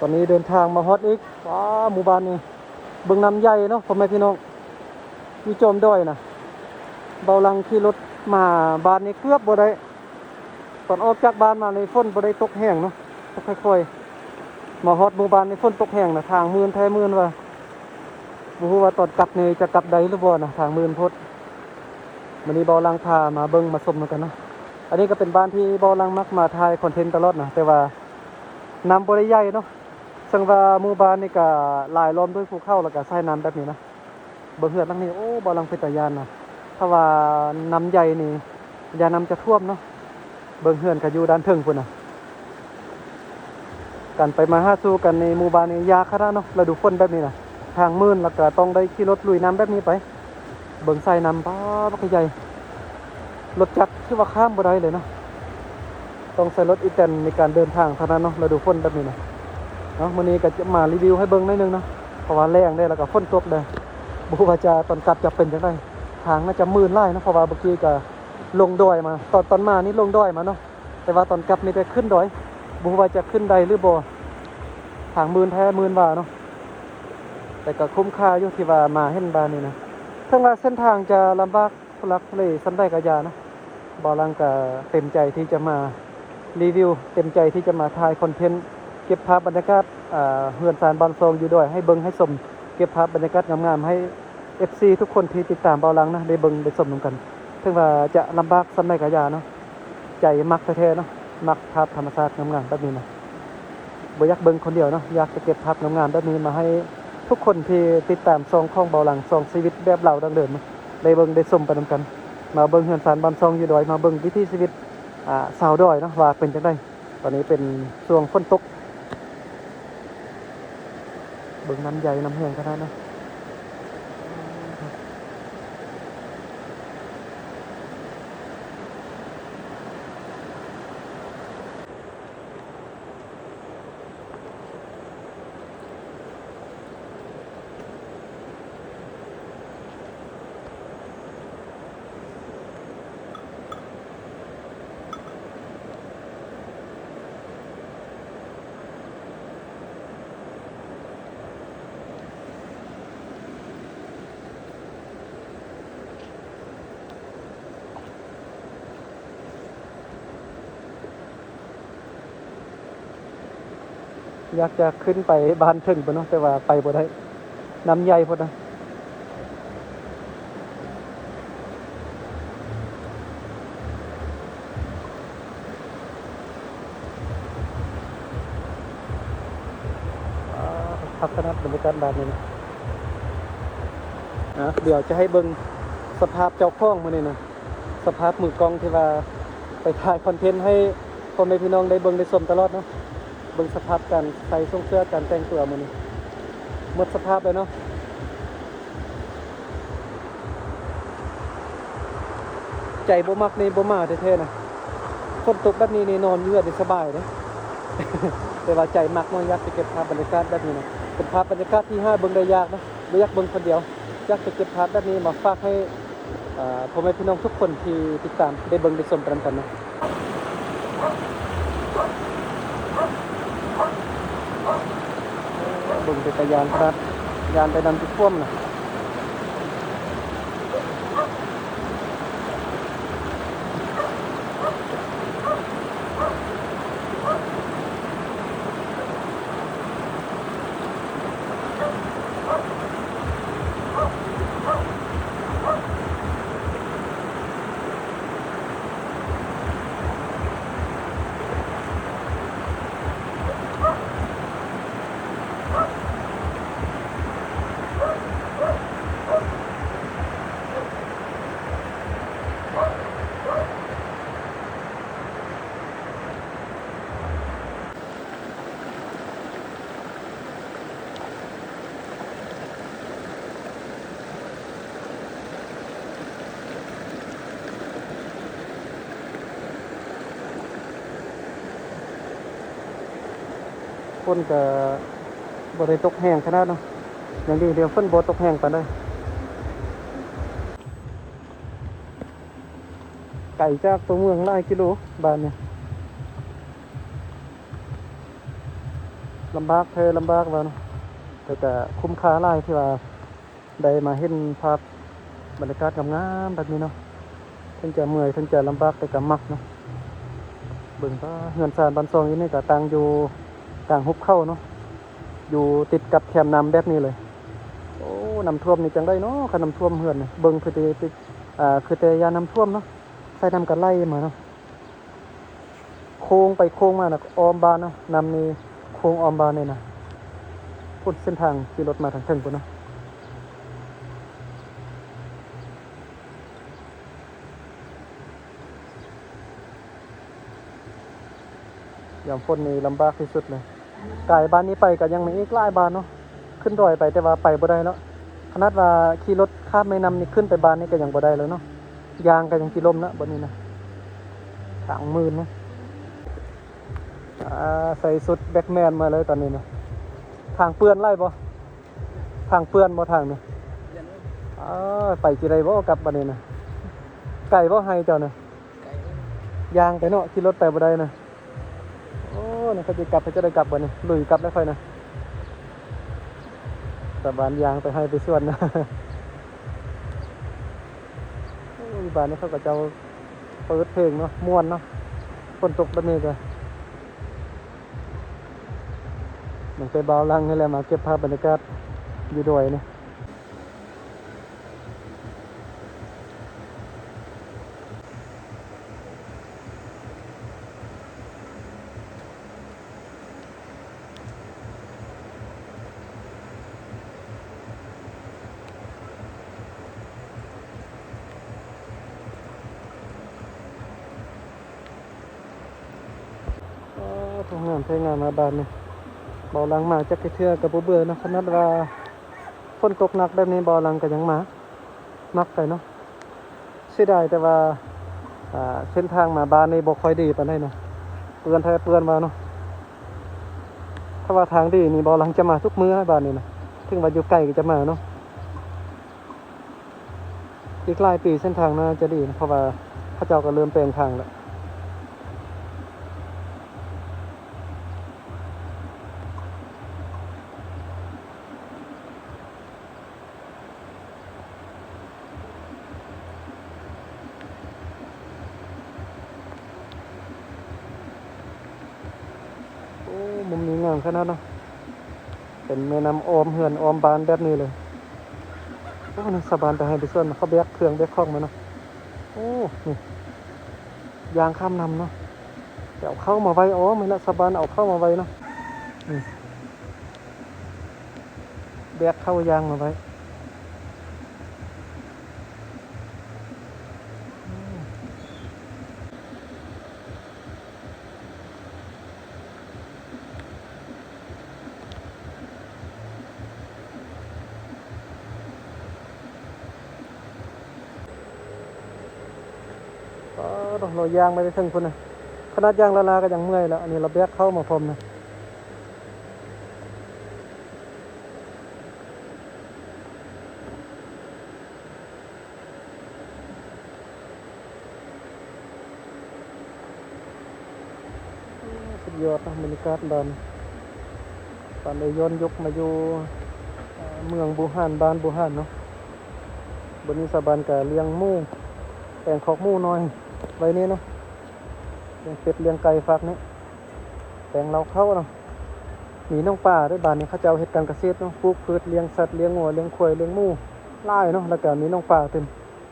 ຕອນນີ້ເດີນທາງມາຮອດອີກ. ວ້າ ໝູ່ບ້ານນີ້ ເບິ່ງນ້ຳໃຫຍ່ເນາະ ພໍ່ແມ່ພີ່ນ້ອງ ຢູ່ຈອມດອຍນະ. ເບົາຫຼັງຂີ່ລົດມາບ້ານນີ້ເກືອບບໍ່ໄດ້. ຕອນອອກຈາກບ້ານມານີ້ຝົນບໍ່ໄດ້ຕົກແຮງເນາະ ຕົກຄ່ອຍໆ. ມາຮອດໝູ່ບ້ານນີ້ຝົນຕົກແຮງນະ ທາງມື່ນແທ້ມື່ນວ່າ. ບໍ່ຮູ້ວ່າຕອນກັບນີ້ຈະກັບໄດ້ຫຼືບໍ່ນະ ທາງມື່ນໂພດ. ມື້ນີ້ເບົາຫຼັງພາມາເບິ່ງມາຊົມນຳກັນນະ. ອັນນີ້ກໍເປັນບ້ານທີ່ເບົາຫຼັງມັກມາຖ່າຍຄອນເທັນຕະຫຼອດນະ ແຕ່ວ່ານ້ຳບໍ່ໄດ້ໃຫຍ່ເນາະ. ເຊິ່ງວ່າໝູ່ບ້ານນີ້ກໍລາຍລ້ອມດ້ວຍພູເຂົາ ແລ້ວກໍສາຍນ້ຳແບບນີ້ນະ. ເບິ່ງເຮືອນຫຼັງນີ້ ໂອ້ ເບົາຫຼັງເປັນຕາຢ້ານນະ. ຖ້າວ່ານ້ຳໃຫຍ່ນີ້ ຢ້ານນ້ຳຈະຖ້ວມເນາະ. ເບິ່ງເຮືອນກໍຢູ່ດ້ານເທິງພຸ້ນນະ. ການໄປມາຫາສູ່ກັນໃນໝູ່ບ້ານນີ້ຍາກຂະໜາດເນາະ ລະດູຝົນແບບນີ້ນະ. ທາງມື່ນ ແລ້ວກໍຕ້ອງໄດ້ຂີ່ລົດລຸຍນ້ຳແບບນີ້ໄປ. ເບິ່ງສາຍນ້ຳ ປ້າ ບັກໃຫຍ່. ລົດຈັກຖືວ່າຂ້າມບໍ່ໄດ້ເລີຍເນາະ. ຕ້ອງໃຊ້ລົດອີແຕນໃນການເດີນທາງເທົ່ານັ້ນເນາະ ລະດູຝົນແບບນີ້ນະ. ເນາະ ມື້ນີ້ກໍຈະມາຣີວິວໃຫ້ເບິ່ງໜ້ອຍໜຶ່ງເນາະ ເພາະວ່າແລ້ງເດ້ ແລ້ວກໍຝົນຕົກເດ້. ບໍ່ຮູ້ວ່າຈະ ຕອນກັບຈະເປັນຈັ່ງໃດ. ທາງໜ້າຈະມື່ນຫຼາຍເນາະ ເພາະວ່າເມື່ອກີ້ກໍລົງດອຍມາ. ຕອນ ຕອນມານີ້ລົງດອຍມາເນາະ ແຕ່ວ່າຕອນກັບມີແຕ່ຂຶ້ນດອຍ. ບໍ່ຮູ້ວ່າຈະຂຶ້ນໄດ້ຫຼືບໍ່. ທາງມື່ນແທ້ມື່ນວ່າເນາະ ແຕ່ກໍຄຸ້ມຄ່າຢູ່ທີ່ວ່າມາເຫັນບ້ານນີ້ນະ. ເຖິງວ່າເສັ້ນທາງຈະລຳບາກ ທຸລັກທຸເລສ່ຳໃດກໍຢ່ານະ, ເບົາຫຼັງກໍເຕັມໃຈທີ່ຈະມາຣີວິວ, ເຕັມໃຈທີ່ຈະມາຖ່າຍຄອນເທັນ ເກັບພາບບັນຍາກາດ ອ່າ ເຮືອນຊານບ້ານຊ່ອງຢູ່ດອຍໃຫ້ເບິ່ງໃຫ້ຊົມ, ເກັບພາບບັນຍາກາດງາມໆໃຫ້ເອັຟຊີທຸກຄົນທີ່ຕິດຕາມເບົາຫຼັງນະ ໄດ້ເບິ່ງໄດ້ຊົມນຳກັນ. ເຖິງວ່າຈະລຳບາກສ່ຳໃດກໍຢ່າເນາະ, ໃຈມັກແທ້ໆເນາະ, ມັກພາບທຳມະຊາດງາມໆແບບນີ້ນະ. ບໍ່ຢາກເບິ່ງຄົນດຽວເນາະ, ຢາກຈະເກັບພາບງາມໆແບບນີ້ມາໃຫ້ທຸກຄົນທີ່ຕິດຕາມຊ່ອງຂອງເບົາຫຼັງ ຊ່ອງຊີວິດແບບລາວດັ້ງເດີມ ໄດ້ເບິ່ງໄດ້ຊົມໄປນຳກັນ. ມາເບິ່ງເຮືອນຊານບ້ານຊ່ອງຢູ່ດອຍ, ມາເບິ່ງວິຖີຊີວິດ ອ່າ ຊາວດອຍເນາະ ວ່າເປັນຈັ່ງໃດ. ຕອນນີ້ເປັນຊ່ວງຝົນຕົກ. ເບິ່ງນ້ຳໃຫຍ່ນ້ຳແຮງຂະໜາດເນາະ. ຢາກຈະຂຶ້ນໄປບ້ານເທິງພຸ້ນເນາະ ແຕ່ວ່າໄປບໍ່ໄດ້ ນ້ຳໃຫຍ່ໂພດນະ. ອ່າ ຄັກຂະໜາດບັນຍາກາດບ້ານນີ້ນະ. ອ່າ ດຽວຈະໃຫ້ເບິ່ງສະພາບເຈົ້າຂອງມື້ນີ້ນະ, ສະພາບມືກ້ອງທີ່ວ່າໄປຖ່າຍຄອນເທັນໃຫ້ພໍ່ແມ່ພີ່ນ້ອງໄດ້ເບິ່ງໄດ້ຊົມຕະຫຼອດເນາະ. ເບິ່ງສະພາບການໃສ່ຊົງເສື້ອ ການແຕ່ງຕົວມື້ນີ້ ໝົດສະພາບເລີຍເນາະ. ໃຈບໍ່ມັກນີ້ບໍ່ມາແທ້ໆນະ. ຝົນຕົກແບບນີ້ນີ້ນອນຢູ່ເຮືອນນີ້ສະບາຍເດ້ ແຕ່ວ່າໃຈມັກເນາະ, ຢາກຈະເກັບພາບບັນຍາກາດແບບນີ້ນະ. ເປັນພາບບັນຍາກາດທີ່ຫາເບິ່ງໄດ້ຍາກເນາະ, ບໍ່ຢາກເບິ່ງຄົນດຽວ. ຢາກຈະເກັບພາບແບບນີ້ມາຝາກໃຫ້ ເອີ ພໍ່ແມ່ພີ່ນ້ອງທຸກຄົນທີ່ຕິດຕາມໄດ້ເບິ່ງໄດ້ຊົມໄປນຳກັນເນາະ. ເບິ່ງເປັນຕາຢ້ານຂະໜາດ, ຢ້ານແຕ່ນ້ຳຊິຖ້ວມນະ. ຝົນກະບໍ່ໄດ້ຕົກແຮງຂະໜາດເນາະ, ຍັງດີທີ່ວ່າຝົນບໍ່ຕົກແຮງປານໃດ. ໄກຈາກຕົວເມືອງຫຼາຍກິໂລ ບ້ານນີ້. ລຳບາກແທ້ລຳບາກວ່າເນາະ ແຕ່ກະຄຸ້ມຄ່າຫຼາຍທີ່ວ່າໄດ້ມາເຫັນພາບບັນຍາກາດງາມໆແບບນີ້ເນາະ. ເຖິງຈະເມື່ອຍ ເຖິງຈະລຳບາກ ແຕ່ກະມັກເນາະ. ເບິ່ງ ປາ ເຮືອນຊານບ້ານຊ່ອງຢູ່ນີ້ກະຕັ້ງຢູ່ກາງຫຸບເຂົາເນາະ ຢູ່ຕິດກັບແຄມນ້ຳແບບນີ້ເລີຍ. ໂອ້ ນ້ຳຖ້ວມນີ້ຈັ່ງໃດເນາະ ຄັນນ້ຳຖ້ວມເຮືອນນີ້ ເບິ່ງຄືແຕ່ ອ່າ ຄືແຕ່ຢ້ານນ້ຳຖ້ວມເນາະ ໃສ່ນ້ຳກະໄຫຼມາເນາະ. ໂຄ້ງໄປໂຄ້ງມານະ ອ້ອມບ້ານເນາະ ນ້ຳນີ້ໂຄ້ງອ້ອມບ້ານເລີຍນະ. ພຸ້ນ ເສັ້ນທາງຂີ່ລົດມາທາງເທິງພຸ້ນເນາະ. ຍາມຝົນນີ້ລຳບາກທີ່ສຸດເລີຍ. ກາຍບ້ານນີ້ໄປກໍຍັງມີອີກຫຼາຍບ້ານເນາະ ຂຶ້ນດອຍໄປ ແຕ່ວ່າໄປບໍ່ໄດ້ແລ້ວ. ຂະໜາດວ່າຂີ່ລົດຂ້າມແມ່ນ້ຳນີ້ຂຶ້ນໄປບ້ານນີ້ກໍຍັງບໍ່ໄດ້ເລີຍເນາະ. ຍ່າງກໍຍັງຊິລົ້ມນະ ບັດນີ້ນະ ທາງມື່ນນະ. ອ່າ ໃສ່ຊຸດແບັດແມນມາເລີຍຕອນນີ້ນະ. ທາງເປື້ອນຫຼາຍບໍ່? ທາງເປື້ອນບໍ່ທາງນີ້? ເປື້ອນ. ເອີ ໄປຊິໄດ້ບໍ່ກັບບັດນີ້ນະ? ໄກບໍ່ໄຮ່ເຈົ້ານະ? ໄກ. ຍ່າງໄປເນາະ ຂີ່ລົດໄປບໍ່ໄດ້ນະ. ໂອ້ ນີ້ເຂົາຊິກັບ ເຂົາຈະໄດ້ກັບບໍ່ນີ້? ລຸຍກັບແລ້ວຂ້ອຍນະ. ຕາບ້ານຍ່າງໄປໄຮ່ໄປສວນນະ. ໂອ້ຍ ບ້ານນີ້ເຂົາກະເຈົ້າເປີດເພງເນາະ ມ່ວນເນາະ ຝົນຕົກແບບນີ້ກະ. ຕັ້ງແຕ່ບ່າວຫຼັງນີ້ແຫຼະມາເກັບພາບບັນຍາກາດຢູ່ດອຍນີ້. ອໍ ໂອ້ ງາມແທ້ງາມ ມາບ້ານນີ້ ບ່າວຫຼັງມາຈັກເທື່ອກໍບໍ່ເບື່ອເນາະ. ຂະໜາດວ່າຝົນຕົກໜັກແບບນີ້ ບ່າວຫຼັງກໍຍັງມາ ມັກໄປເນາະ. ເສຍດາຍແຕ່ວ່າ ອ່າ ເສັ້ນທາງມາບ້ານນີ້ບໍ່ຄ່ອຍດີປານໃດເນາະ ເປື້ອນແທ້ເປື້ອນວ່າເນາະ. ຖ້າວ່າທາງດີນີ້ ບ່າວຫຼັງຈະມາທຸກມື້ນະ ບ້ານນີ້ນະ ເຖິງວ່າຢູ່ໄກກໍຈະມາເນາະ. ອີກຫຼາຍປີເສັ້ນທາງໜ້າຈະດີນະ ເພາະວ່າເຂົາເຈົ້າກໍເລີ່ມແປງທາງແລ້ວ. ໂອ້ ມຸມນີ້ງາມຂະໜາດເນາະ ເປັນແມ່ນ້ຳອ້ອມເຮືອນອ້ອມບ້ານແບບນີ້ເລີຍ. ໂອ້ ນີ້ຊາວບ້ານໄປໄຮ່ໄປສວນ ເຂົາແບກເຄື່ອງແບກຂອງມາເນາະ. ໂອ້ ນີ້ ຍ່າງຂ້າມນ້ຳເນາະ ໄປເອົາເຂົ້າມາໄວ້. ອໍ ແມ່ນລະ ຊາວບ້ານເອົາເຂົ້າມາໄວ້ເນາະ. ນີ້ ແບກເຂົ້າຍ່າງມາໄວ້. ປາດ ລາວຍ່າງໄປໄດ້ເຖິງພຸ້ນນະ ຂະໜາດຍ່າງລ້າໆກໍຍັງເມື່ອຍແລ້ວ. ອັນນີ້ລາວແບກເຂົ້າມາພ້ອມນະ. ສຸດຍອດເນາະ ບັນຍາກາດບ້ານ ປານໄດ້ຍ້ອນຍຸກມາຢູ່ ເອີ ເມືອງບູຮານ ບ້ານບູຮານເນາະ. ບັດນີ້ຊາວບ້ານກະລ້ຽງໝູ ແປງຄອກໝູນ້ອຍໄວ້ນີ້ເນາະ ລ້ຽງເປັດລ້ຽງໄກ່ຟາກນີ້ ແປງເລົ້າເຂົ້າເນາະ. ມີໜອງປາເດ້ ບ້ານນີ້ເຂົາເຈົ້າເຮັດການກະເສດເນາະ ປູກພືດ ລ້ຽງສັດ ລ້ຽງງົວ ລ້ຽງຄວາຍ ລ້ຽງໝູຫຼາຍເນາະ ແລ້ວກະມີໜອງປາຕື່ມ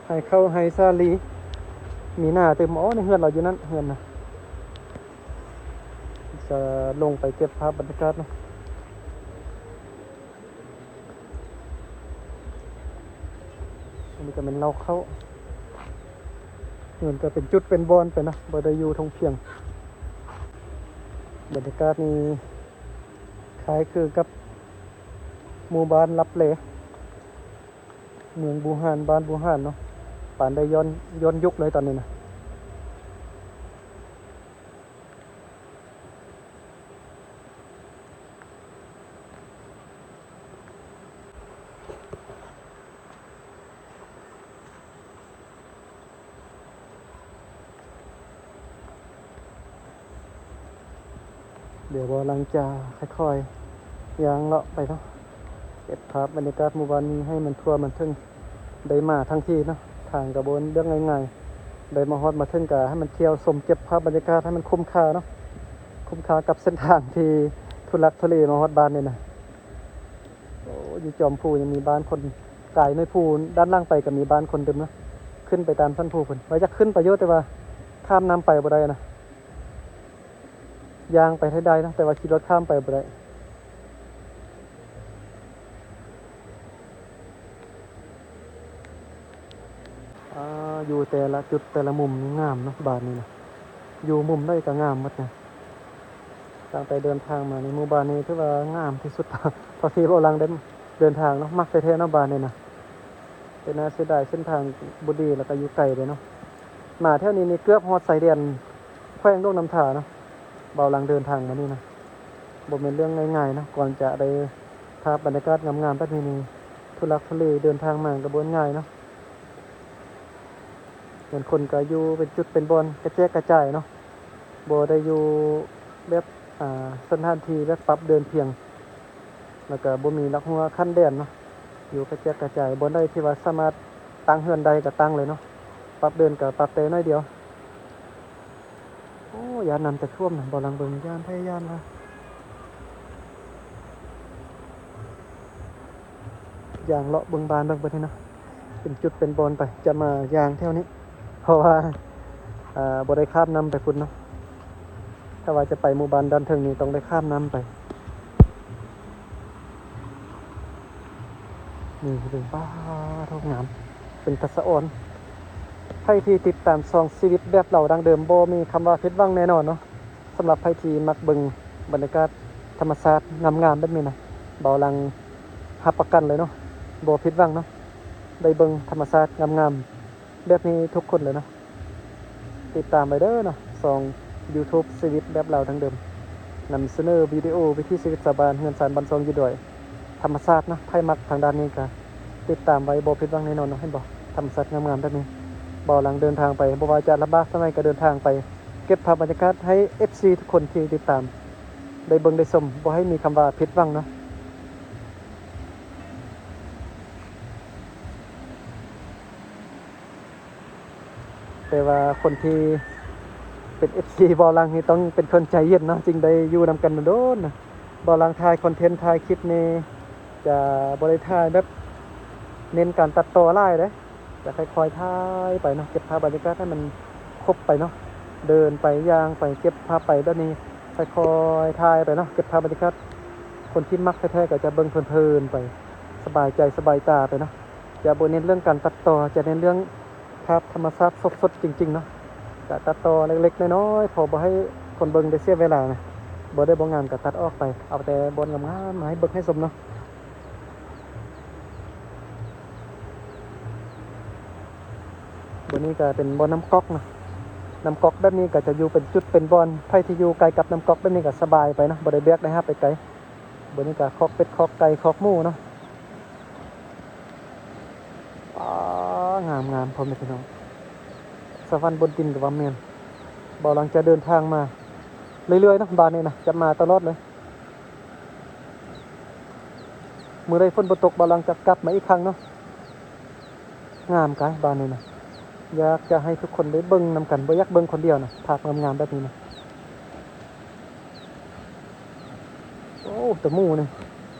ໄຮ່ເຂົ້າໄຮ່ສາລີ ມີນາຕື່ມ. ອໍ ໃນເຮືອນລາວຢູ່ນັ້ນ ເຮືອນນະ. ຈະລົງໄປເກັບພາບບັນຍາກາດເນາະ. ອັນນີ້ກໍແມ່ນເລົ້າເຂົ້າ ເຮືອນກໍເປັນຈຸດເປັນບ່ອນໄປນະ ບໍ່ໄດ້ຢູ່ທົ່ງພຽງ. ບັນຍາກາດນີ້ຄ້າຍຄືກັບໝູ່ບ້ານລັບແລ ເມືອງບູຮານ ບ້ານບູຮານເນາະ ປານໄດ້ຍ້ອນ ຍ້ອນຍຸກເລີຍຕອນນີ້ນະ. ໂ ດຽວບໍ່ຫຼັງຈາກຄ່ອຍໆຍ່າງເລາະໄປເນາະ ເກັບພາບບັນຍາກາດໝູ່ບ້ານນີ້ໃຫ້ມັນທົ່ວມັນເຖິງ ໄດ້ມາທັງທີເນາະ ທາງກະບໍ່ເປັນເລື່ອງງ່າຍໆ ໄດ້ມາຮອດມາເຖິງກະໃຫ້ມັນທ່ຽວຊົມເກັບພາບບັນຍາກາດໃຫ້ມັນຄຸ້ມຄ່າເນາະ ຄຸ້ມຄ່າກັບເສັ້ນທາງທີ່ທຸລັກທຸເລມາຮອດບ້ານນີ້ນະ. ໂອ້ ຢູ່ຈອມພູຍັງມີບ້ານຄົນ ກາຍໜ້ອຍພູດ້ານຫຼັງໄປກະມີບ້ານຄົນຕື່ມເນາະ ຂຶ້ນໄປຕາມຊັ້ນພູພຸ້ນ ວ່າຢາກຂຶ້ນໄປຢູ່ ແຕ່ວ່າຂ້າມນ້ຳໄປບໍ່ໄດ້ນະ ຍ່າງໄປໃຫ້ໄດ້ນະ ແຕ່ວ່າຂີ່ລົດຂ້າມໄປບໍ່ໄດ້. ອ່າ ຢູ່ແຕ່ລະຈຸດແຕ່ລະມຸມນີ້ງາມເນາະ ບ້ານນີ້ນະ ຢູ່ມຸມໃດກະງາມໝົດນະ. ຕັ້ງແຕ່ເດີນທາງມາໃນໝູ່ບ້ານນີ້ຖືວ່າງາມທີ່ສຸດ ເທົ່າທີ່ເບົາຫຼັງໄດ້ເດີນທາງເນາະ ມັກແທ້ໆເນາະບ້ານນີ້ນະ. ແຕ່ໜ້າເສຍດາຍເສັ້ນທາງບໍ່ດີ ແລ້ວກະຢູ່ໄກເດ້ເນາະ ມາແຖວນີ້ນີ້ເກືອບຮອດຊາຍແດນແຂວງຫຼວງນ້ຳທາເນາະ. ເບົາຫຼັງເດີນທາງມານີ້ນະ ບໍ່ແມ່ນເລື່ອງງ່າຍໆເນາະ ກ່ອນຈະໄດ້ພາບບັນຍາກາດງາມໆແບບນີ້ນີ້ ທຸລັກທຸເລ ເດີນທາງມາກະບໍ່ງ່າຍເນາະ. ແມ່ນຄົນກະຢູ່ເປັນຈຸດເປັນບ່ອນກະແຈກກະຈາຍເນາະ ບໍ່ໄດ້ຢູ່ແບບ ອ່າ ສະຖານທີ່ແບບປັບເດີນພຽງ ແລ້ວກະບໍ່ມີຫຼັກຮົ້ວຂັ້ນແດນເນາະ ຢູ່ກະແຈກກະຈາຍ ບ່ອນໃດທີ່ວ່າສາມາດຕັ້ງເຮືອນໄດ້ກະຕັ້ງເລີຍເນາະ ປັບເດີນກະປັບແຕ່ໜ້ອຍດຽວ. ໂອ້ ຢ້ານນ້ຳຈະຖ້ວມນະ ເບົາຫຼັງເບິ່ງຢ້ານແທ້ຢ້ານວ່າ ຍ່າງເລາະເບິ່ງບ້ານເບິ່ງບາດນີ້ເນາະ ເປັນຈຸດເປັນບ່ອນໄປ ຈະມາຍ່າງແຖວນີ້ ເພາະວ່າ ອ່າ ບໍ່ໄດ້ຂ້າມນ້ຳໄປພຸ້ນເນາະ ຖ້າວ່າຈະໄປໝູ່ບ້ານດ້ານເທິງນີ້ຕ້ອງໄດ້ຂ້າມນ້ຳໄປ. ນີ້ເບິ່ງ ປ້າໂທ້ ງາມ ເປັນຕາສະອອນ. ໃຜທີ່ຕິດຕາມຊ່ອງຊີວິດແບບລາວດັ້ງເດີມ ບໍ່ມີຄຳວ່າຜິດຫວັງແນ່ນອນເນາະ. ສຳລັບໃຜທີ່ມັກເບິ່ງບັນຍາກາດທຳມະຊາດງາມໆແບບນີ້ນະ ເບົາຫຼັງຮັບປະກັນເລີຍເນາະ ບໍ່ຜິດຫວັງເນາະ ໄດ້ເບິ່ງທຳມະຊາດງາມໆແບບນີ້ທຸກຄົນເລີຍເນາະ. ຕິດຕາມໄວ້ເດີເນາະ ຊ່ອງຢູທູບຊີວິດແບບລາວດັ້ງເດີມ ນຳສະເໜີວິດີໂອວິຖີຊີວິດຊາວບ້ານ ເຮືອນຊານບ້ານຊ່ອງຢູ່ດອຍ ທຳມະຊາດເນາະ. ໃຜມັກທາງດ້ານນີ້ກະຕິດຕາມໄວ້ ບໍ່ຜິດຫວັງແນ່ນອນເນາະ. ເຫັນບໍ່ ທຳມະຊາດງາມໆແບບນີ້ ເບົາຫຼັງເດີນທາງໄປ ບໍ່ວ່າຈະລຳບາກສ່ຳໃດກະເດີນທາງໄປ ເກັບພາບບັນຍາກາດໃຫ້ເອັຟຊີທຸກຄົນທີ່ຕິດຕາມໄດ້ເບິ່ງໄດ້ຊົມ ບໍ່ໃຫ້ມີຄຳວ່າຜິດຫວັງເນາະ. ແຕ່ວ່າຄົນທີ່ເປັນເອັຟຊີເບົາຫຼັງນີ້ຕ້ອງເປັນຄົນໃຈເຢັນເນາະ ຈຶ່ງໄດ້ຢູ່ນຳກັນດົນໆນະ. ເບົາຫຼັງຖ່າຍຄອນເທັນ ຖ່າຍຄລິບນີ້ຈະບໍ່ໄດ້ຖ່າຍແບບເນັ້ນການຕັດຕໍ່ຫຼາຍເດ້ ຈະຄ່ອຍໆຖ່າຍໄປເນາະ ເກັບພາບບັນຍາກາດໃຫ້ມັນຄົບໄປເນາະ ເດີນໄປ ຍ່າງໄປ ເກັບພາບໄປແບບນີ້ ຄ່ອຍໆຖ່າຍໄປເນາະ ເກັບພາບບັນຍາກາດ. ຄົນທີ່ມັກແທ້ໆກະຈະເບິ່ງເພີນໆໄປ ສະບາຍໃຈສະບາຍຕາໄປເນາະ. ຈະບໍ່ເນັ້ນເລື່ອງການຕັດຕໍ່ ຈະເນັ້ນເລື່ອງພາບທຳມະຊາດສົດໆຈິງໆເນາະ. ກະຕັດຕໍ່ເລັກໆນ້ອຍໆ ພໍບໍ່ໃຫ້ຄົນເບິ່ງໄດ້ເສຍເວລານະ ບໍ່ໄດ້ບໍ່ງາມກະຕັດອອກໄປ ເອົາແຕ່ບ່ອນງາມໆມາໃຫ້ເບິ່ງໃຫ້ຊົມເນາະ. ບ່ອນນີ້ກະເປັນບ່ອນນ້ຳກອກນະ ນ້ຳກອກແບບນີ້ກະຈະຢູ່ເປັນຈຸດເປັນບ່ອນ. ໃຜທີ່ຢູ່ໃກ້ກັບນ້ຳກອກແບບນີ້ກະສະບາຍໄປເນາະ ບໍ່ໄດ້ແບກໄດ້ຫາບໄປໄກ. ບ່ອນນີ້ກະຄອກເປັດຄອກໄກ່ຄອກໝູເນາະ. ປ້າ ງາມໆ ພໍ່ແມ່ພີ່ນ້ອງ ສະຫວັນບົນດິນກະວ່າແມ່ນ. ເບົາຫຼັງຈະເດີນທາງມາເລື້ອຍໆເນາະ ບ້ານນີ້ນະ ຈະມາຕະຫຼອດເລີຍ. ມື້ໃດຝົນບໍ່ຕົກ ເບົາຫຼັງຈະກັບມາອີກຄັ້ງເນາະ. ງາມກາຍບ້ານນີ້ນະ ຢາກຈະໃຫ້ທຸກຄົນໄດ້ເບິ່ງນຳກັນ ບໍ່ຢາກເບິ່ງຄົນດຽວນະ ພາບງາມໆແບບນີ້ນະ. ໂອ້ ໂຕໝູນີ້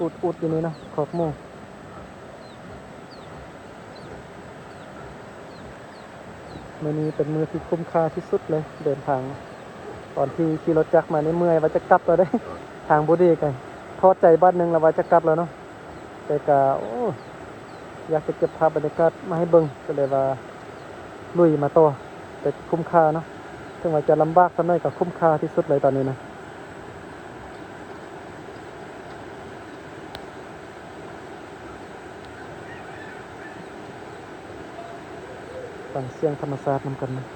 ອຸດໆຢູ່ນີ້ເນາະ ຄອກໝູ. ມື້ນີ້ເປັນມື້ທີ່ຄຸ້ມຄ່າທີ່ສຸດເລີຍ ເດີນທາງ. ຕອນທີ່ຂີ່ລົດຈັກມານີ້ເມື່ອຍ ວ່າຈະກັບແລ້ວເດ້ ທາງບໍ່ດີກະທໍ້ໃຈບາດໜຶ່ງ ແລ້ວວ່າຈະກັບແລ້ວເນາະ. ແຕ່ກະ ໂອ້ ຢາກຈະເກັບພາບບັນຍາກາດມາໃຫ້ເບິ່ງ ກະເລີຍວ່າລຸຍມາຕໍ່ ແຕ່ກະຄຸ້ມຄ່າເນາະ. ເຖິງວ່າຈະລຳບາກສ່ຳໃດກະຄຸ້ມຄ່າທີ່ສຸດເລີຍຕອນນີ້ນະ. ຟັງສຽງທຳມະຊາດນຳກັນເນາະ.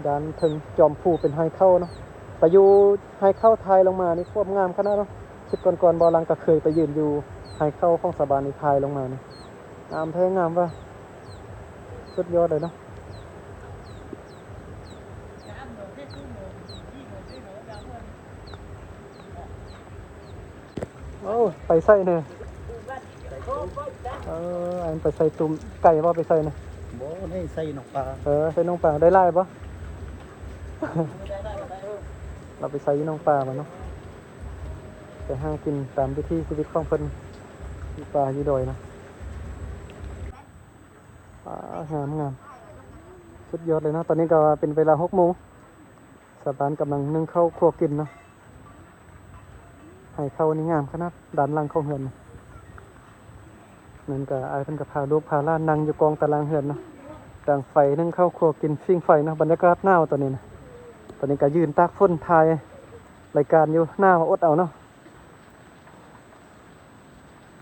ດ້ານເທິງຈອມພູເປັນໄຮ່ເຂົ້າເນາະ ໄປຢູ່ໄຮ່ເຂົ້າຖ່າຍລົງມານີ້ຄວາມງາມຂະໜາດເນາະ. ຄລິບກ່ອນໆ ບ່າວຫຼັງກໍເຄີຍໄປຢືນຢູ່ໄຮ່ເຂົ້າຂອງຊາວບ້ານນີ້ ຖ່າຍລົງມານີ້ ງາມແທ້ງາມວ່າ ສຸດຍອດເລີຍເນາະ. ໂອ້ ໄປໃສແດ່? ເອີ ອັນໄປໃສ່ຕຸ້ມ ໄກບໍ່ໄປໃສ່ນະ? ບໍ່ ໄດ້ໃສ່ໜອງປາ. ເອີ ໃສ່ໜອງປາ ໄດ້ຫຼາຍບໍ່? ລາວໄປໃສ່ຢູ່ໜອງປາມາເນາະ ໄປຫາກິນຕາມວິຖີຊີວິດຂອງເພິ່ນ ຢູ່ປ່າຢູ່ດອຍນະ. ປາ ງາມໆ ສຸດຍອດເລີຍເນາະ. ຕອນນີ້ກໍເປັນເວລາຫົກໂມງ ຊາວບ້ານກຳລັງໜຶ້ງເຂົ້າຄົ່ວກິນເນາະ. ໄຮ່ເຂົ້ານີ້ງາມຂະໜາດ ດ້ານຫຼັງຂອງເຮືອນນີ້. ນັ້ນກໍອ້າຍເພິ່ນກໍພາລູກພາຫຼານນັ່ງຢູ່ກ້ອງຕາລ່າງເຮືອນເນາະ ດັງໄຟ ໜຶ້ງເຂົ້າຄົ່ວກິນ ຜິງໄຟເນາະ. ບັນຍາກາດໜາວຕອນນີ້ນະ ຕອນນີ້ກໍຢືນຕາກຝົນຖ່າຍລາຍການຢູ່ ໜາວ ອົດເອົາເນາະ.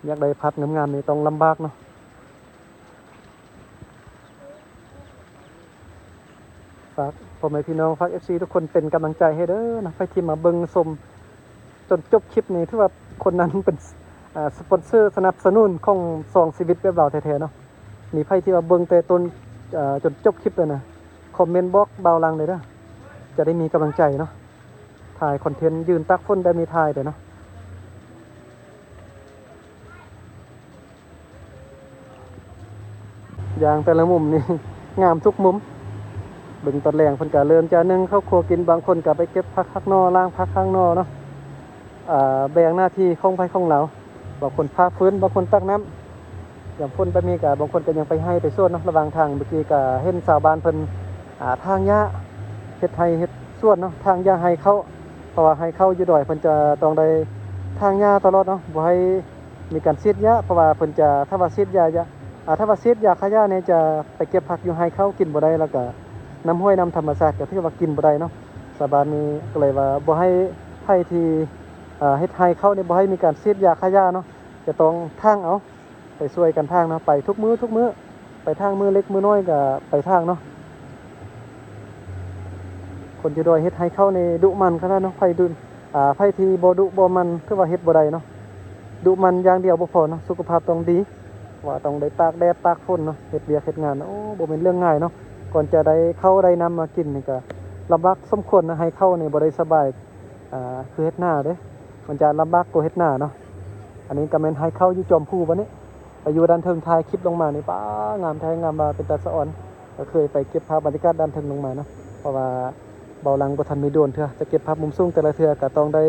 ຢາກໄດ້ພາບງາມໆນີ້ຕ້ອງລຳບາກເນາະ. ຝາກພໍ່ແມ່ພີ່ນ້ອງ ຝາກເອັຟຊີທຸກຄົນເປັນກຳລັງໃຈໃຫ້ເດີເນາະ. ໃຜທີ່ມາເບິ່ງຊົມຈົນຈົບຄລິບນີ້ ຖືວ່າຄົນນັ້ນເປັນ ອ່າ ສະປອນເຊີສະໜັບສະໜູນຂອງຊ່ອງຊີວິດແບບລາວແທ້ໆເນາະ. ມີໃຜທີ່ວ່າເບິ່ງແຕ່ຕົ້ນ ເອີ ຈົນຈົບຄລິບເລີຍນະ ຄອມເມັນບອກບ່າວຫຼັງເດີເດີ ຈະໄດ້ມີກຳລັງໃຈເນາະ. ຖ່າຍຄອນເທັນຢືນຕາກຝົນແບບນີ້ ຖ່າຍໄດ້ເນາະ. ຢ່າງແຕ່ລະມຸມນີ້ ງາມທຸກມຸມ. ເບິ່ງຕອນແລງເພິ່ນກະເລີ່ມຈະໜຶ້ງເຂົ້າຄົ່ວກິນ ບາງຄົນກະໄປເກັບຜັກຫັກໜໍ່ ລ້າງຜັກຫັກໜໍ່ເນາະ. ອ່າ ແບ່ງໜ້າທີ່ຂອງໃຜຂອງລາວ ບາງຄົນພາກຟືນ ບາງຄົນຕັກນ້ຳ. ຍາມຝົນແບບນີ້ກະບາງຄົນກະຍັງໄປໄຮ່ໄປສວນເນາະ. ລະຫວ່າງທາງເມື່ອກີ້ກະເຫັນຊາວບ້ານເພິ່ນ ອ່າ ຖາງຫຍ້າ ເຮັດໄຮ່ເຮັດສວນເນາະ ຖາງຫຍ້າໄຮ່ເຂົ້າ. ເພາະວ່າໄຮ່ເຂົ້າຢູ່ດອຍເພິ່ນຈະຕ້ອງໄດ້ຖາງຫຍ້າຕະຫຼອດເນາະ ບໍ່ໃຫ້ມີການສີດຫຍ້າ. ເພາະວ່າເພິ່ນຈະ ຖ້າວ່າສີດຫຍ້າ ຢາ ອ່າ ຖ້າວ່າສີດຢາຂ້າຫຍ້ານີ້ຈະໄປເກັບຜັກຢູ່ໄຮ່ເຂົ້າກິນບໍ່ໄດ້ ແລ້ວກະນ້ຳຫ້ວຍນ້ຳທຳມະຊາດກະຖືວ່າກິນບໍ່ໄດ້ເນາະ. ຊາວບ້ານນີ້ກໍເລີຍວ່າບໍ່ໃຫ້ໃຜທີ່ ເຮັດໄຮ່ເຂົ້ານີ້ ບໍ່ໃຫ້ມີການສີດຢາຂ້າຫຍ້າເນາະ ຈະຕ້ອງຖາງເອົາ. ໄປຊ່ວຍກັນຖາງເນາະ ໄປທຸກມື້ທຸກມື້ ໄປຖາງມື້ເລັກມື້ນ້ອຍກໍໄປຖາງເນາະ. ຄົນຢູ່ດອຍເຮັດໄຮ່ເຂົ້ານີ້ດຸໝັ່ນຂະໜາດເນາະ. ໃຜດຸ ອ່າ ໃຜທີ່ບໍ່ດຸບໍ່ໝັ່ນ ຖືວ່າເຮັດບໍ່ໄດ້ເນາະ. ດຸໝັ່ນຢ່າງດຽວບໍ່ພໍເນາະ ສຸຂະພາບຕ້ອງດີ ວ່າຕ້ອງໄດ້ຕາກແດດຕາກຝົນເນາະ ເຮັດວຽກເຮັດງານ. ໂອ້ ບໍ່ແມ່ນເລື່ອງງ່າຍເນາະ ກ່ອນຈະໄດ້ເຂົ້າໄດ້ນ້ຳມາກິນນີ້ກໍລຳບາກສົມຄວນນະ. ໄຮ່ເຂົ້ານີ້ບໍ່ໄດ້ສະບາຍ ອ່າ ຄືເຮັດນາເດ້ ມັນຈະລຳບາກກວ່າເຮັດນາເນາະ. ອັນນີ້ກໍແມ່ນໄຮ່ເຂົ້າຢູ່ຈອມພູບັດນີ້ ໄປຢູ່ດ້ານເທິງ ຖ່າຍຄລິບລົງມານີ້ ປາ ງາມແທ້ງາມວ່າ ເປັນຕາສະອອນ. ກໍເຄີຍໄປເກັບພາບບັນຍາກາດດ້ານເທິງລົງມາເນາະ ເພາະວ່າເບົາຫຼັງບໍ່ທັນມີໂດຣນເທື່ອ ຈະເກັບພາບມຸມສູງແຕ່ລະເທື່ອກໍຕ້ອງໄດ້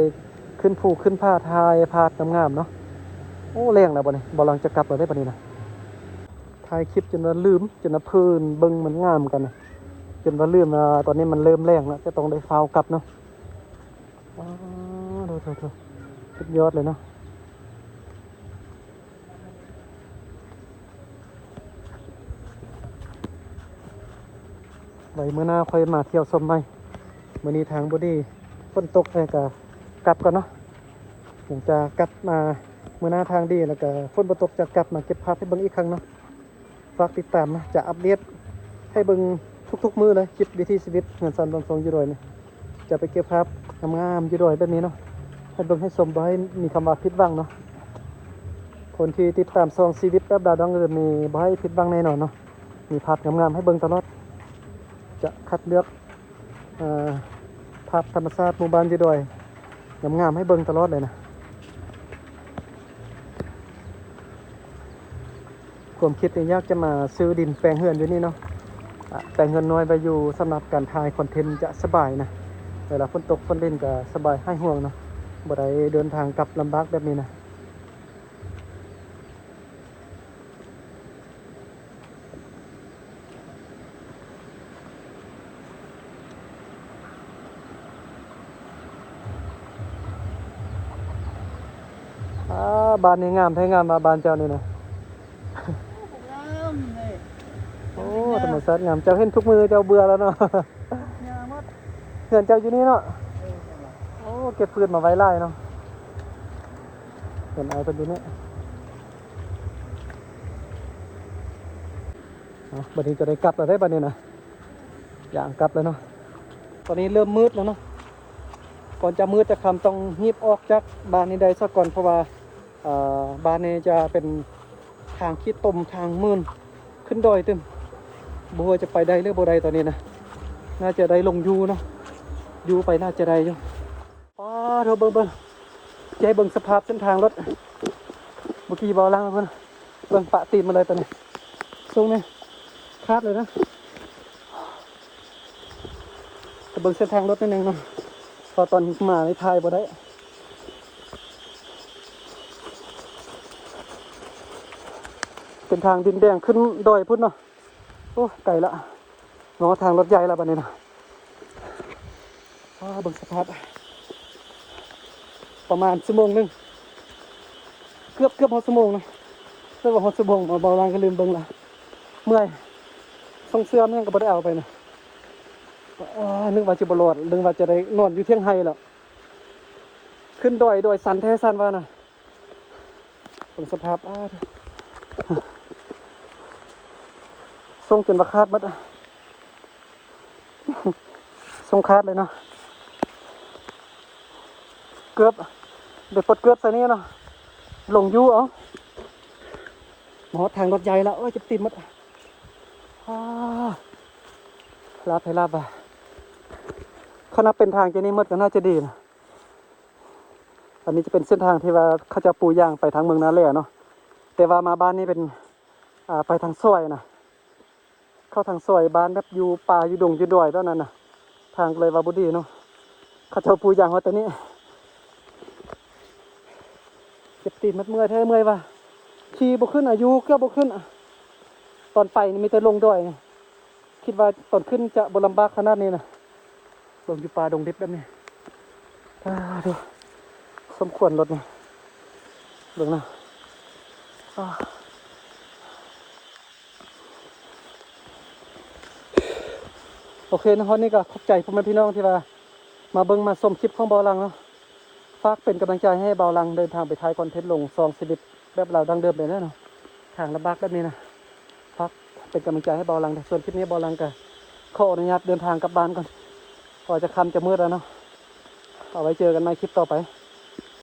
ຂຶ້ນພູຂຶ້ນຜາ ຖ່າຍພາບງາມໆເນາະ. ໂອ້ ແລງແລ້ວບັດນີ້ ເບົາຫຼັງຈະກັບແລ້ວເດ້ບັດນີ້ນະ. ຖ່າຍຄລິບຈົນວ່າລືມ ຈົນວ່າເພີນເບິ່ງມັນງາມກັນນະ ຈົນວ່າລືມວ່າຕອນນີ້ມັນເລີ່ມແລງແລ້ວ ຈະຕ້ອງໄດ້ຟ້າວກັບເນາະ. ວ້າວ ໂຖໆ ສຸດຍອດເລີຍເນາະ. ໄວ້ມື້ໜ້າຄ່ອຍມາທ່ຽວຊົມໃໝ່. ມື້ນີ້ທາງບໍ່ດີ ຝົນຕົກ ແລ້ວກະກັບກ່ອນເນາະ. ຫຼັງຈາກກັບມາມື້ໜ້າທາງດີ ແລ້ວກະຝົນບໍ່ຕົກ ຈະກັບມາເກັບພາບໃຫ້ເບິ່ງອີກຄັ້ງເນາະ. ຝາກຕິດຕາມນະ ຈະອັບເດດໃຫ້ເບິ່ງທຸກໆມື້ເລີຍ ຄລິບວິຖີຊີວິດເຮືອນຊານບ້ານຊ່ອງຢູ່ດອຍນີ້ ຈະໄປເກັບພາບງາມໆຢູ່ດອຍແບບນີ້ເນາະ ໃຫ້ເບິ່ງໃຫ້ຊົມ ບໍ່ໃຫ້ມີຄຳວ່າຜິດຫວັງເນາະ. ຄົນທີ່ຕິດຕາມຊ່ອງຊີວິດແບບດາວດັ້ງເດີມນີ້ ບໍ່ໃຫ້ຜິດຫວັງແນ່ນອນເນາະ ມີພາບງາມໆໃຫ້ເບິ່ງຕະຫຼອດ. ຈະຄັດເລືອກ ເອີ ພາບທຳມະຊາດໝູ່ບ້ານຢູ່ດອຍງາມໆໃຫ້ເບິ່ງຕະຫຼອດເລີຍນະ. ຄວາມຄິດນີ້ຢາກຈະມາຊື້ດິນແປງເຮືອນຢູ່ນີ້ເນາະ ອາ ແປງເຮືອນນ້ອຍໄວ້ຢູ່ ສຳລັບການຖ່າຍຄອນເທັນຈະສະບາຍນະ. ເວລາຝົນຕົກຝົນລິນກໍສະບາຍຫາຍຫ່ວງເນາະ ບໍ່ໄດ້ເດີນທາງກັບລຳບາກແບບນີ້ນະ. ອາ ບ້ານນີ້ງາມແທ້ງາມວ່າ ບ້ານເຈົ້ານີ້ນະ. ງາມເລີຍ. ໂອ້ ທຳມະຊາດງາມ. ເຈົ້າເຫັນທຸກມື້ເຈົ້າເບື່ອແລ້ວເນາະ. ຍາໝົດ ເຮືອນເຈົ້າຢູ່ນີ້ເນາະ. ເອີ ນັ້ນລະ. ໂອ້ ເກັບຟືນມາໄວ້ຫຼາຍເນາະ. ເຮືອນອ້າຍເພິ່ນຢູ່ນີ້. ເອົາ ບັດນີ້ຈະໄດ້ກັບແລ້ວເດ້ ບັດນີ້ນະ ຍ່າງກັບແລ້ວເນາະ. ຕອນນີ້ເລີ່ມມືດແລ້ວເນາະ. ກ່ອນຈະມືດຈະຄ່ຳ ຕ້ອງຮີບອອກຈາກບ້ານນີ້ໄດ້ຊະກ່ອນ ເພາະວ່າ ເອີ ບ້ານນີ້ຈະເປັນທາງຂີ້ຕົມ ທາງໝື່ນ ຂຶ້ນດອຍຕື່ມ. ບໍ່ຮູ້ວ່າຈະໄປໄດ້ຫຼືບໍ່ໄດ້ຕອນນີ້ນະ. ໜ້າຈະໄດ້ລົງຢູ່ເນາະ, ຢູ່ໄປໜ້າຈະໄດ້ຢູ່. ປ້າໂທ້ ເບິ່ງ ເບິ່ງ ຈະໃຫ້ເບິ່ງສະພາບເສັ້ນທາງລົດ. ເມື່ອກີ້ເບົາຫຼັງພຸ້ນ ເບິ່ງປະຕີນມາເລີຍຕອນນີ້. ຊ່ວງນີ້ຄາດເລີຍນະ. ໄປເບິ່ງເສັ້ນທາງລົດໜ້ອຍໜຶ່ງເນາະ ເພາະຕອນມານີ້ຖ່າຍບໍ່ໄດ້. ເປັນທາງດິນແດງຂຶ້ນດອຍພຸ້ນເນາະ. ໂອ້ ໄກລະ. ມາຮອດທາງລົດໃຫຍ່ລະບັດນີ້ນະ. ອ້າ ເບິ່ງສະພາບ ປະມານຊົ່ວໂມງໜຶ່ງ ເກືອບ ເກືອບຮອດຊົ່ວໂມງນະ. ເກືອບວ່າຮອດຊົ່ວໂມງ ເບົາຫຼັງກໍລືມເບິ່ງລະ. ເມື່ອຍ ສົ່ງເສື້ອມັນຍັງກໍບໍ່ໄດ້ເອົາໄປນະ. ອ້າ ນຶກວ່າຊິບໍ່ລອດ ນຶກວ່າຈະໄດ້ນອນຢູ່ຖຽງໄຮ່ແລ້ວ. ຂຶ້ນດອຍ ດອຍຊັນແທ້ຊັນວ່ານະ. ເບິ່ງສະພາບ ອ້າ ສົ່ງຈົນວ່າຂາດໝົດ. ສົ່ງຂາດເລີຍເນາະ. ເກືອບ ໄດ້ປົດເກືອບໃສ່ນີ້ເນາະ. ລົງຢູ່ ເອົາ ມາຮອດທາງລົດໃຫຍ່ລະ. ໂອ້ຍ ເຈັບຕີນໝົດ. ອ້າ ລາບໃຜລາບວ່າ. ຄັນວ່າເປັນທາງຈັ່ງນີ້ໝົດກໍໜ້າຈະດີນະ. ອັນນີ້ຈະເປັນເສັ້ນທາງທີ່ວ່າເຂົາເຈົ້າປູຢາງໄປທາງເມືອງນາແລເນາະ. ແຕ່ວ່າມາບ້ານນີ້ເປັນ ອ່າ ໄປທາງຊອຍນະ. ເຂົ້າທາງຊອຍບ້ານແບບຢູ່ປ່າຢູ່ດົງຢູ່ດອຍແບບນັ້ນນະ. ທາງກໍເລີຍວ່າບໍ່ດີເນາະ. ເຂົາເຈົ້າປູຢາງຮອດແຕ່ນີ້. ເຈັບຕີນໝົດ ເມື່ອຍແທ້ເມື່ອຍວ່າ. ຂີ່ບໍ່ຂຶ້ນອາ ຢູ່ເກືອບບໍ່ຂຶ້ນ. ຕອນໄປນີ້ມີແຕ່ລົງດອຍ. ຄິດວ່າຕອນຂຶ້ນຈະບໍ່ລຳບາກຂະໜາດນີ້ນະ. ລົງຢູ່ປ່າດົງດິບແບບນີ້. ອ້າ ດູ ສົມຄວນລົດນີ້. ເບິ່ງນະ. ອ້າ ໂອເຄເນາະ, ຮອດນີ້ກໍຂອບໃຈພໍ່ແມ່ພີ່ນ້ອງທີ່ວ່າມາເບິ່ງມາຊົມຄລິບຂອງເບົາຫຼັງເນາະ. ຝາກເປັນກຳລັງໃຈໃຫ້ເບົາຫຼັງເດີນທາງໄປຖ່າຍຄອນເທັນລົງຊ່ອງຊີວິດແບບລາວດັ້ງເດີມໄດ້ເດີເນາະ. ທາງລຳບາກແບບນີ້ນະ. ຝາກເປັນກຳລັງໃຈໃຫ້ເບົາຫຼັງເດີ. ສ່ວນຄລິບນີ້ເບົາຫຼັງກໍຂໍອະນຸຍາດເດີນທາງກັບບ້ານກ່ອນ. ວ່າຈະຄ່ຳຈະມືດແລ້ວເນາະ. ເອົາໄວ້ເຈີກັນໃໝ່ຄລິບຕໍ່ໄປ.